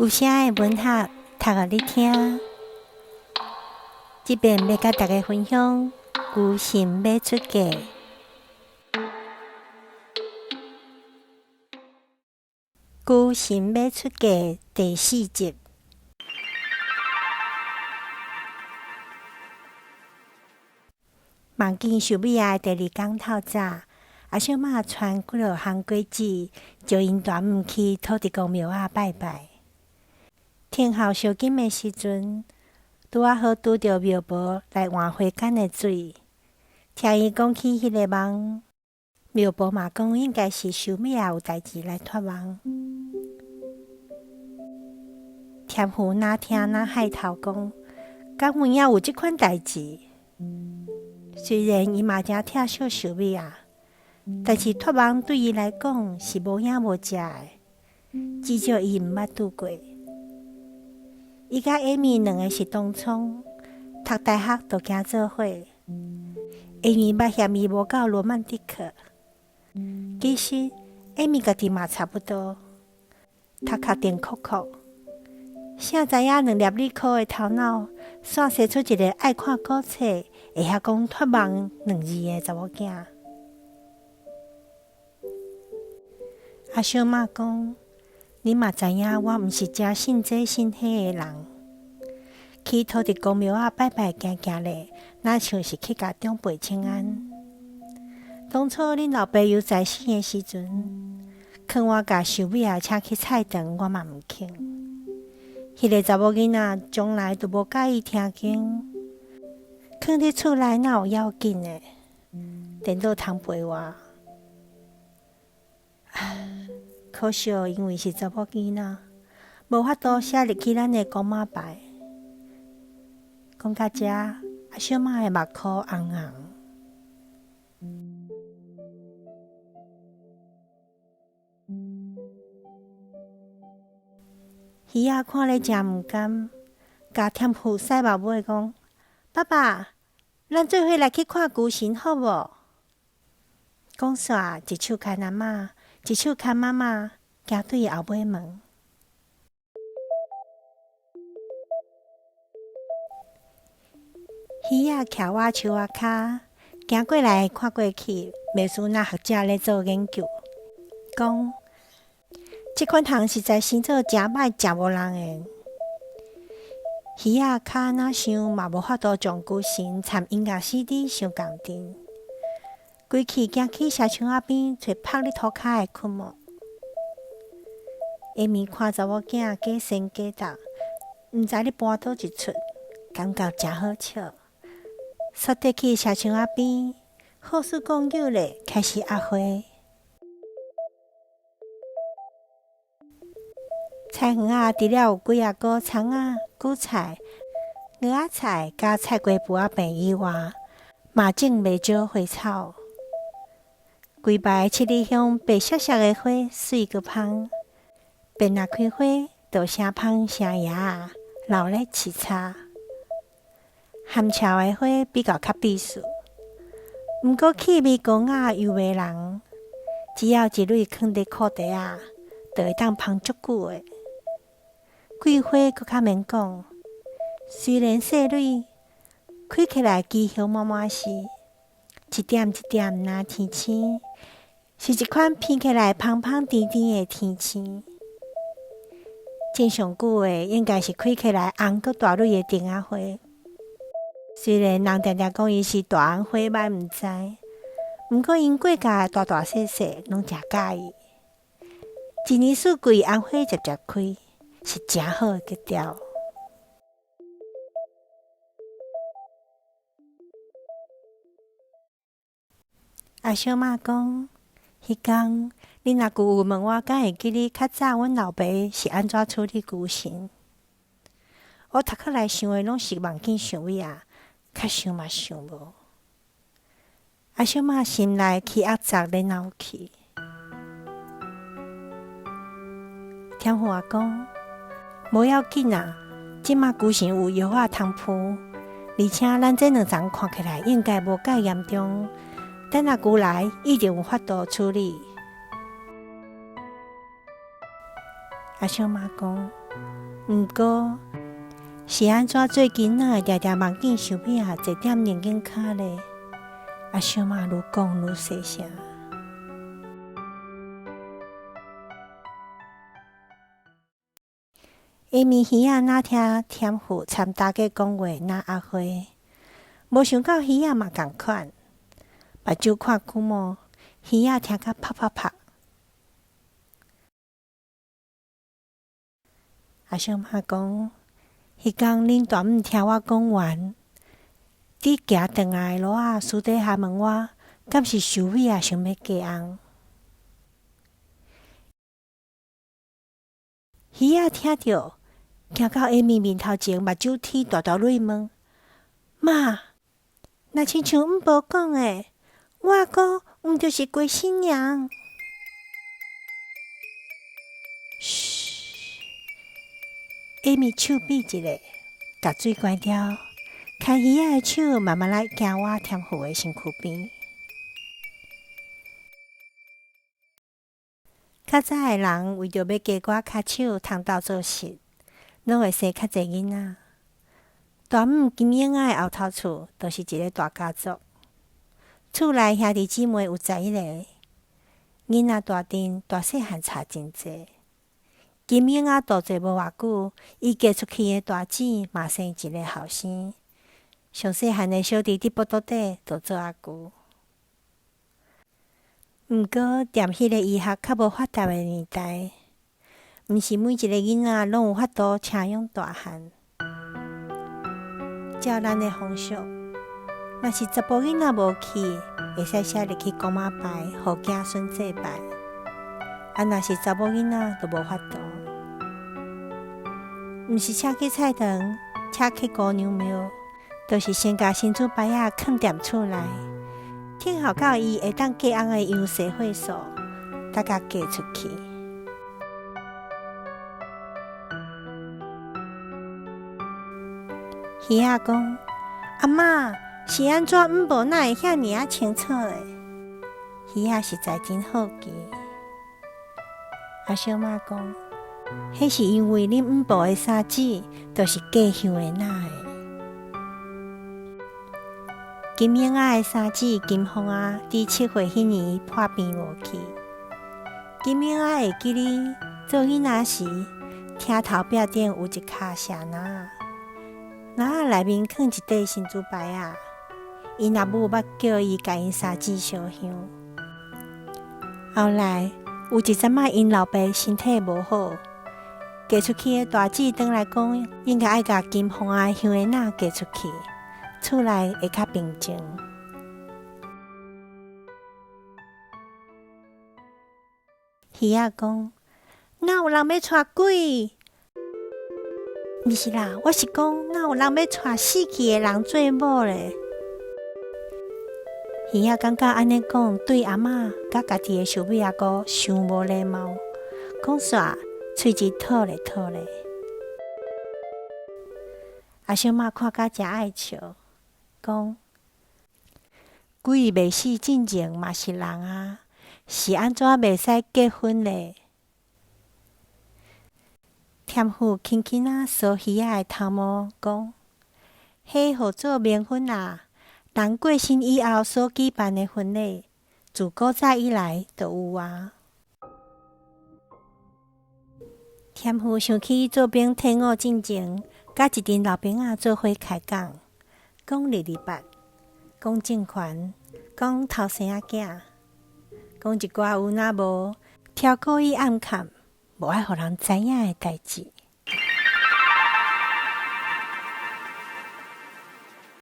有聲的文學讀予你聽。這遍欲佮大家分享《孤神欲出嫁》。孤神欲出嫁第四集。夢見壽米仔的第二工透早，阿小媽傳幾落項果子，招𪜶大姆去土地公廟仔拜拜。天候燒金的時陣，拄仔好拄著廟婆來換花矸的水。聽伊講起彼个夢，廟婆嘛講應該是壽米仔有代誌來託夢。添富若聽若害頭講，敢有影有這款代誌？雖然伊嘛誠疼惜壽米仔，但是託夢對伊來講是無影無跡的，至少伊毋捌拄過。伊佮艾米兩个是同窗，讀大學就行做伙。艾米捌嫌伊無夠羅曼蒂克，其實艾米家己嘛差不多，頭殼電摳摳。誰知影兩粒理科的頭腦，煞生出一个愛看古冊、會曉講託夢兩字的查某囝。阿小媽講：你嘛知影，我毋是誠信這信彼的人。去土地公廟仔拜拜行行咧，若像是去共長輩請安。當初恁老爸猶在生的時陣，勸我共壽米仔請去菜場，我嘛毋肯。彼个查某囡仔從來都無佮意聽經，囥佇厝內哪有要緊的？顛倒通陪我。可惜因為是查某囡仔，無法度寫入去咱的公媽牌。講到遮，阿小媽的目箍紅紅。魚仔看咧誠毋甘，共添富屎目尾講：爸爸，咱做伙來去看龜神好無？講煞，一手牽阿媽，一手牽媽媽，行對後尾門。魚仔徛我樹仔跤，行過來看過去，袂輸若學者咧做研究。講，這款蟲實在生做誠歹，誠無人緣。魚仔跤若想嘛無法度將龜神參音樂 CD 相仝陣。規氣行去紗窗仔邊，揣曝佇塗跤的窟帽。下暝看查某囝假仙假道，毋知咧搬佗一出，感覺誠好笑。煞綴去紗窗仔邊，好事講久咧，開始壓花。菜園仔除了有幾仔果蔥仔、韭菜、蚵仔菜佮菜瓜布仔病以外，嘛種袂少花草。規排七里香白雪雪的花，媠閣芳，便若開花，就聲芳聲葉仔，鬧咧揤叉。含笑的花比較較避暑，毋過氣味高雅又迷人，只要一蕊囥佇褲袋仔，就會當芳足久的。桂花閣較免講，雖然細蕊，開起來奇香滿滿是，一點一點若天星，是一款聞起來芳芳甜甜的天星。種上久的應該是開起來紅閣大蕊的橙仔花。雖然人定定講伊是大紅花，歹毋知，毋過𪜶過甲大大細細攏誠佮意。一年四季紅花捷捷開，是誠好的格調。阿小媽講，彼工恁阿舅有問我，敢會記得較早阮老爸是按怎處理龜神？我頭殼內想的攏是夢見壽米仔，較想嘛想無。阿小媽心內起壓雜咧鬧去。添富仔講，無要緊啊，這馬龜神有藥仔通敷，而且咱這兩層看起來應該無介嚴重，等阿舅來一定有法度處理。阿小媽講。毋過，是按怎最近哪會定定夢見壽美仔坐踮靈間跤咧？阿小媽愈講愈細聲。下暝魚仔若聽添富參大家講話，若阿花，無想到魚仔嘛仝款，目睭看久無，魚仔聽甲啪啪啪。阿小媽講，彼工恁大姆聽我講完，佇行轉來的路仔，私底下問我，敢是壽美仔想欲嫁翁？魚仔聽著，行到下暝面頭前，目睭天大大蕊問：媽，若親像毋婆講的，我阿哥毋就是過新娘？噓，下暝手比一下，共水關掉，牽魚仔的手慢慢來行倚添富的身軀邊。較早的人為著欲加懸跤手通鬥做穡，攏會生較濟囡仔。大姆金英仔的後頭厝就是一个大家族，厝內兄弟姊妹有11個，囡仔大陣大細漢差真濟。金英仔度做無偌久，伊嫁出去的大姊嘛生一个後生，上細漢的小弟佇腹肚底就做阿舅。毋過，踮彼个醫學較無發達的年代，毋是每一个囡仔攏有法度請養大漢。照咱的風俗，若是查埔囡仔無去，會使寫入去公媽牌，予子孫祭拜。啊，若是查某囡仔，就無法度。毋是請去菜場，請去姑娘廟，就是先共神主牌仔囥踮厝內。等候到伊會當嫁翁的樣勢歲數，才共嫁出去。魚仔講：阿嬤，是按怎毋婆哪會遐爾仔清楚的？魚仔實在真好奇。阿小媽講：彼是因為恁毋婆的衫子，就是嫁香的衲的。金英仔的三姊金鳳仔，佇7歲彼年破病無去。金英仔會記得做囡仔時，廳頭壁頂有一跤蛇籃仔，籃仔內面囥一塊神主牌仔。𪜶阿母捌叫伊共𪜶三姊燒香。後來有一陣仔，𪜶老爸身體無好，嫁出去的大姊轉來講，應該愛共金鳳仔香的籃嫁出去。厝內會較平靜。魚仔講：哪有人欲娶鬼？毋是啦，我是講，哪有人欲娶死去的人做某咧？魚仔感覺按呢講，對阿嬤佮家己的壽美阿姑傷無禮貌，講煞喙舌吐咧吐咧。阿小媽看甲誠愛笑，講：鬼未死進前嘛是人啊，是按怎袂使結婚咧？添富輕輕仔梳魚仔的頭毛，講：彼號做冥婚啊，人過身以後所舉辦的婚禮，自古早以來就有啊。添富想起做兵退伍進前，佮一陣老兵仔做伙開講，講二二八，講政權，講頭生仔囝，講一寡有若無，超過伊暗崁，無愛予人知影的代誌。